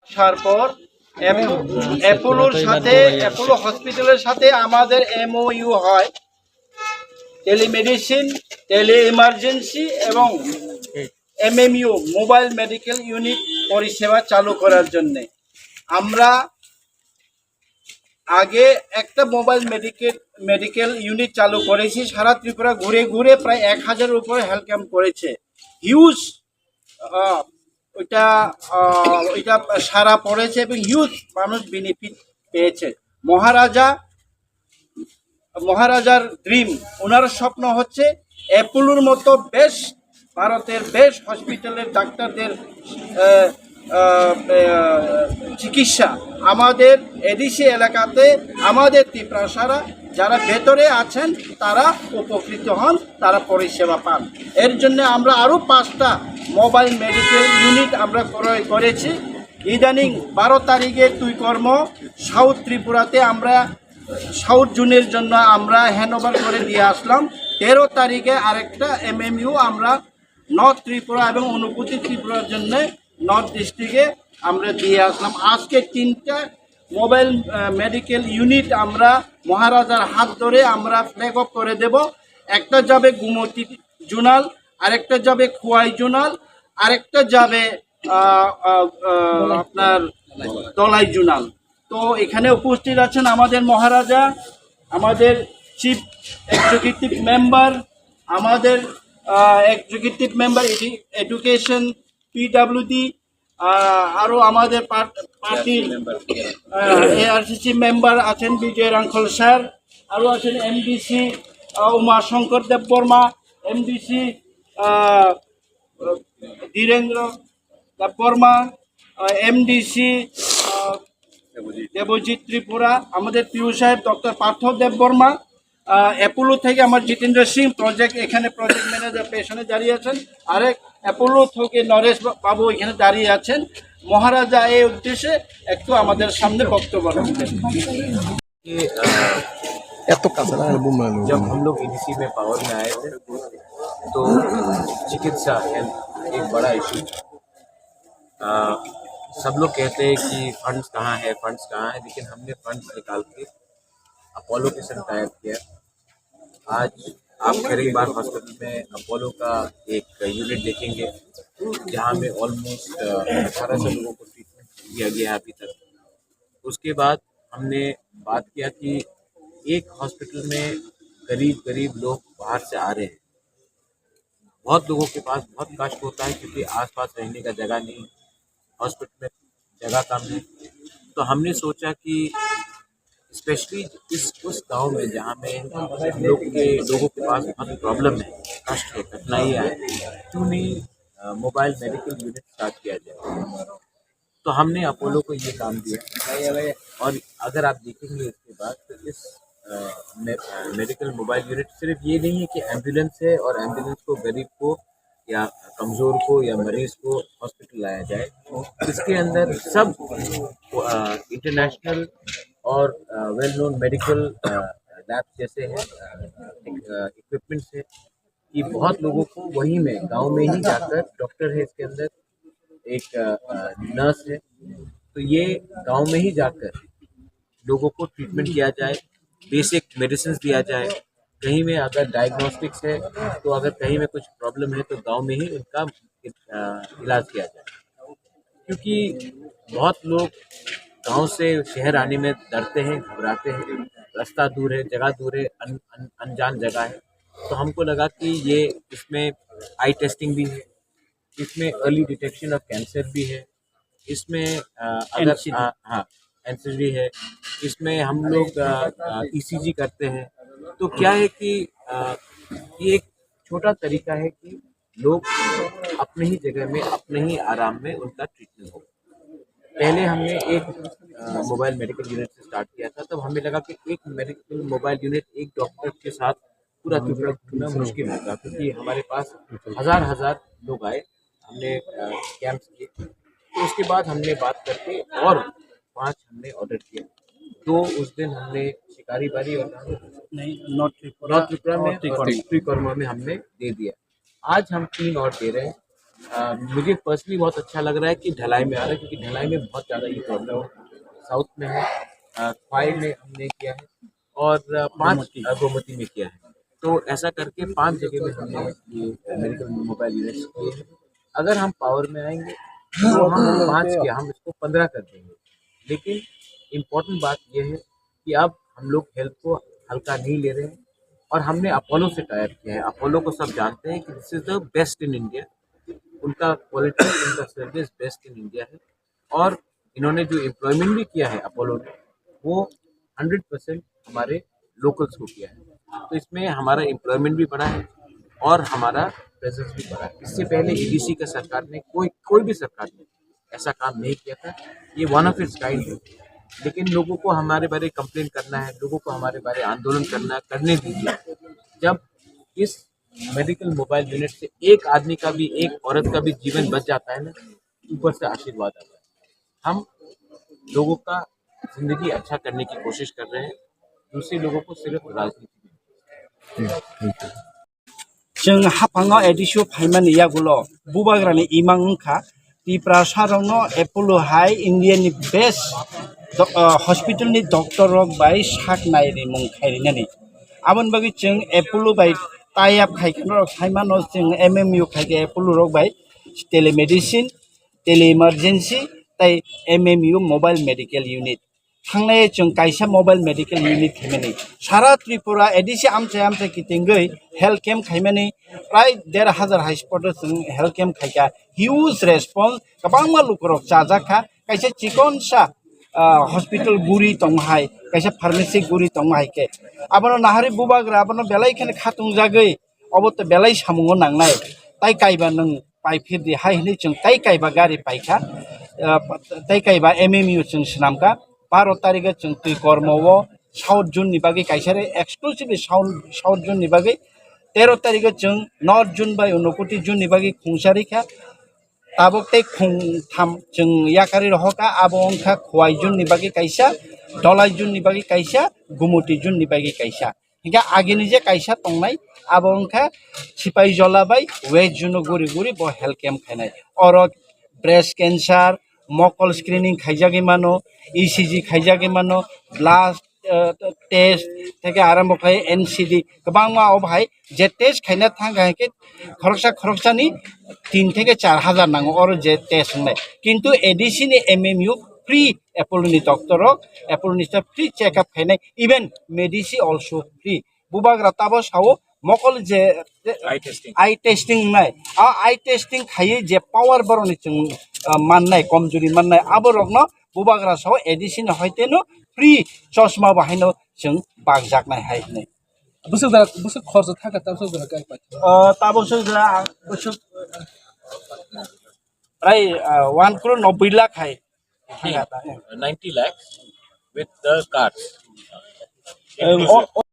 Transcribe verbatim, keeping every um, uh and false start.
আসার পর অ্যাপো-, অ্যাপোলোর সাথে, অ্যাপোলো হসপিটালের সাথে আমাদের এমওইউ হয়, টেলিমেডিসিন, টেলি ইমার্জেন্সি এবং এমএমইউ, মোবাইল মেডিকেল ইউনিট পরিষেবা চালু করার জন্য। আমরা আগে একটা মোবাইল মেডিকেল, মেডিকেল ইউনিট চালু করেছি, সারা ত্রিপুরা ঘুরে ঘুরে প্রায় এক হাজারের উপরে হেলথ ক্যাম্প করেছে। হিউজ, আহ, ওইটা, আহ, ওইটা সারা পড়েছে এবং হিউজ মানুষ বেনিফিট পেয়েছে। মহারাজা, মহারাজার ড্রিম, ওনার স্বপ্ন হচ্ছে অ্যাপোলোর মতো বেশ, ভারতের বেশ হসপিটালের ডাক্তারদের, আহ, আহ, আহ, চিকিৎসা আমাদের এডিসি এলাকাতে, আমাদের তিপ্রাসারা যারা ভেতরে আছেন, তারা উপকৃত হন, তারা পরিষেবা পান। এর জন্য আমরা আরও পাঁচটা মোবাইল মেডিকেল ইউনিট আমরা ক্রয় করেছি। ইদানিং বারো তারিখে তুই কর্ম সাউথ ত্রিপুরাতে আমরা সাউথ জোনের জন্য আমরা হ্যান্ড ওভার করে দিয়ে আসলাম। তেরো তারিখে আরেকটা এমএমইউ আমরা নর্থ ত্রিপুরা এবং ঊনকোটি ত্রিপুরার জন্য নর্থ ডিস্ট্রিক্টে আমরা দিয়ে আসলাম। আজকে তিনটা মোবাইল, আহ, মেডিকেল ইউনিট আমরা মহারাজার হাত ধরে আমরা ফ্ল্যাগ অফ করে দেব। একটা যাবে গুমতি জোনাল, আরেকটা যাবে খোয়াই জোনাল, আরেকটা যাবে, আহ, আহ, আহ, আপনার দলাই জোনাল। তো এখানে উপস্থিত আছেন আমাদের মহারাজা, আমাদের চিফ এক্সিকিউটিভ মেম্বার, আমাদের, আহ, executive member edu-, education, PWD, আহ, আরো আমাদের পার্ট-, পার্টির, আহ, এআরসিসি মেম্বার আছেন বিজয় রাংখল স্যার, আরো আছেন এমডিসি, আহ, উমাশঙ্কর দেববর্মা, এমডিসি, আহ, ধীরেন্দ্র দেববর্মা, আহ, এমডিসি, আহ, দেবজিৎ ত্রিপুরা, আমাদের পিউ সাহেব ডক্টর পার্থ দেববর্মা, আহ, অ্যাপোলো থেকে আমার জিতেন্দ্র সিং প্রজেক্ট, এখানে প্রজেক্ট ম্যানেজার পেছনে দাঁড়িয়ে আছেন, আরেক অ্যাপোলো থেকে নরেশ বা-, বাবু এখানে দাঁড়িয়ে আছেন। মহারাজা এই উদ্দেশ্যে একটু আমাদের সামনে বক্তব্য রাখবেন। कि, अ, এত কাছে না, বুম না, বুম। जब हम लोग एडीसी में पावर में आए थे, तो चिकित्सा हेल्थ एक बड़ा इशू। अ, सब लोग कहते हैं कि फंड्स कहाँ है, फंड्स कहाँ है, लेकिन हमने फंड्स निकाल के अपोलो के साथ टाई अप किया। आज आप खेरिंगबार हॉस्पिटल में अपोलो का एक यूनिट देखेंगे, जहाँ में ऑलमोस्ट, अ, अठारह सौ लोगों को ट्रीटमेंट दिया गया है अभी तक। उसके बाद हमने बात किया कि एक हॉस्पिटल में गरीब गरीब लोग बाहर से आ रहे हैं, बहुत लोगों के पास बहुत कष्ट होता है क्योंकि आसपास रहने का जगह नहीं, हॉस्पिटल में जगह कम है। तो हमने सोचा कि स्पेशली इस, उस गांव में जहाँ में हम लोग के लोगों के पास बहुत प्रॉब्लम है, कष्ट है, कठिनाइयाँ है, क्यों नहीं, अ, मोबाइल मेडिकल यूनिट स्टार्ट किया जाए। तो हमने अपोलो को ये काम दिया। और अगर आप देखेंगे इसके बाद, तो इस, अ, मे-, अ, मेडिकल मोबाइल यूनिट सिर्फ ये नहीं है कि एम्बुलेंस है और एम्बुलेंस को गरीब को या कमजोर को या मरीज को हॉस्पिटल लाया जाए। इसके अंदर सब, अ, इंटरनेशनल और, अ, वेल नोन मेडिकल, अ, लैब जैसे हैं, अ, इक्विपमेंट्स हैं कि बहुत लोगों को वहीं में, गांव में ही जाकर, डॉक्टर है इसके अंदर, एक, अ, अ, नर्स है, तो ये गांव में ही जाकर लोगों को ट्रीटमेंट किया जाए, बेसिक मेडिसिन दिया जाए। कहीं में अगर डायग्नोस्टिक्स है तो अगर कहीं में कुछ प्रॉब्लम है तो गांव में ही उनका इलाज किया जाए। क्योंकि बहुत लोग गांव से शहर आने में डरते हैं, घबराते हैं, रास्ता दूर है, जगह दूर है, अन, अन, अनजान जगह है। तो हमको लगा कि ये इसमें आई टेस्टिंग भी है, इसमें अर्ली डिटेक्शन ऑफ कैंसर भी है, इसमें अ, अगर एनसीडी। अ, हाँ, एनसीडी है, इसमें हम लोग ईसीजी करते हैं। तो क्या है कि अ, ये एक छोटा तरीका है कि लोग अपने ही जगह में अपने ही आराम में उनका ट्रीटमेंट हो। पहले हमने एक मोबाइल मेडिकल यूनिट से स्टार्ट किया था, तब हमें लगा कि एक मेडिकल मोबाइल यूनिट एक डॉक्टर के साथ पूरा त्रिपुरा घूमना मुश्किल होता, क्योंकि हमारे पास हजार हजार लोग आए, हमने कैंप्स किए। तो उसके बाद हमने बात करके और पांच हमने ऑर्डर किया। दो उस दिन हमने शिकारी बारी और नहीं, नॉर्थ त्रिपुरा, नॉर्थ त्रिपुरा में नॉर्थ और त्रिकोण। त्रिकोणमा में हमने दे दिया। आज हम तीन और दे रहे हैं। अ, मुझे पर्सनली बहुत अच्छा लग रहा है कि ढलाई में आ रहा है, क्योंकि ढलाई में बहुत ज़्यादा ये प्रॉब्लम है। साउथ में है, अ, ख्वाई में हमने किया है और अ, पांच गोमती। अ, गोमती में किया है। तो ऐसा करके पांच जगह में हमने ये मेडिकल मोबाइल यूनिट्स किए हैं। अगर हम पावर में आएंगे तो हम पांच क्या, हम इसको पंद्रह कर देंगे। लेकिन इम्पोर्टेंट बात यह है कि अब हम लोग हेल्थ को हल्का नहीं ले रहे हैं और हमने अपोलो से टाई अप किया है। अपोलो को सब जानते हैं कि this is the best in India. उनका क्वालिटी, उनका सर्विस बेस्ट इन इंडिया है। और इन्होंने जो एम्प्लॉयमेंट भी किया है अपोलो ने, वो हंड्रेड परसेंट हमारे लोकल्स को किया है। तो इसमें हमारा एम्प्लॉयमेंट भी बढ़ा है और हमारा प्रेजेंस भी बढ़ा है। इससे पहले एडीसी का सरकार ने, कोई कोई भी सरकार ने ऐसा काम नहीं किया था। ये वन ऑफ इट्स काइंड है। लेकिन लोगों को हमारे बारे कंप्लेन करना है, लोगों को हमारे बारे आंदोलन करना है, करने दीजिए। जब इस मेडिकल मोबाइल यूनिट से एक आदमी का भी, एक औरत का भी जीवन बच जाता है ना, ऊपर से आशीर्वाद आता है। हम लोगों का जिंदगी अच्छा करने की कोशिश कर रहे हैं, दूसरे लोगों को सिर्फ राजनीति में। Chwng haphango A D C o phaimani yagulo bubagrani imang wngkha Tiprasarokno Apollo hai India ni best do-, ah, hospital ni doctor rok bai sak nai rimung khai rinani. Aboni bagwi chwng Apollo bai tie up khai khe norok sai mano, chwng M M U khai khe Apollo rok bai telemedicine, tele emergency tei M M U mobile medical unit. Thangnai chwng kaisa mobile medical unit khaimani. Sara Tripura A D C amchai amchai kitingwi health camp khaimani, prai der hajar hai sports chwng health camp khaikha. Huge response, kwbangma lukurok chajakha. Kaisa chikonsa, ah, hospital guri tongma hai, kaisa pharmacy guri tongma hai khe. Abono nahari bubagra, abono belai kheno khatung jagwi, obo to belai samungo nangnai. Tai kaiba nwng pai phir di hai hwnwi chwng tai kaiba gari paikha, ah, tai kaiba M M U chwng swnamkha. Baro tarikho chwng twi kormo o South Zone ni bagwi kaisa re exclusively South, South Zone ni bagwi, tero tarikho chwng North Zone bai Unakoti Zone ni bagwi khungsa rikha. Tabuk tei khungtham chwng yakarwi rohorkha, abo wngkha Khowai Zone ni bagwi kaisa, Dholai Zone ni bagwi kaisa, Gumoti Zone ni bagwi kaisa. Hinkhe agini je kaisa tongnai, abo wngkha Sipaijala bai West Zone o guri guri bo health camp khainai. Oro breast cancer, mokol screening khaijagwi mano, E C G khaijagwi mano, blood, eh, test theke arambo khai N C D kwbangma o bahai je test khaina thang kha hinkhe khoroksa khoroksani tin theke char hajar nango oro je test wngnai. Kintu A D C ni M M U free Apollo ni doctor rok, Apollo ni staff free check up khainai, even medicine also free. Bubagra tabo sao mokol je eye testing, eye testing wngnai, a eye testing khaiwi je power borokni chwng, ah, mannai, komjuri mannai, aborokno bubagra sao A D C ni hoiteno free chosma bo haino chwng bakjaknai hai hwnwi. Bwswk da, bwswk khorsa thangkha, tabuk swk jora kai pai? Ah, tabuk swk jora, ah, bwswk prai, ah, one crore nobboi lakh hai. Ninety lakhs with the cards. Eh, o, o,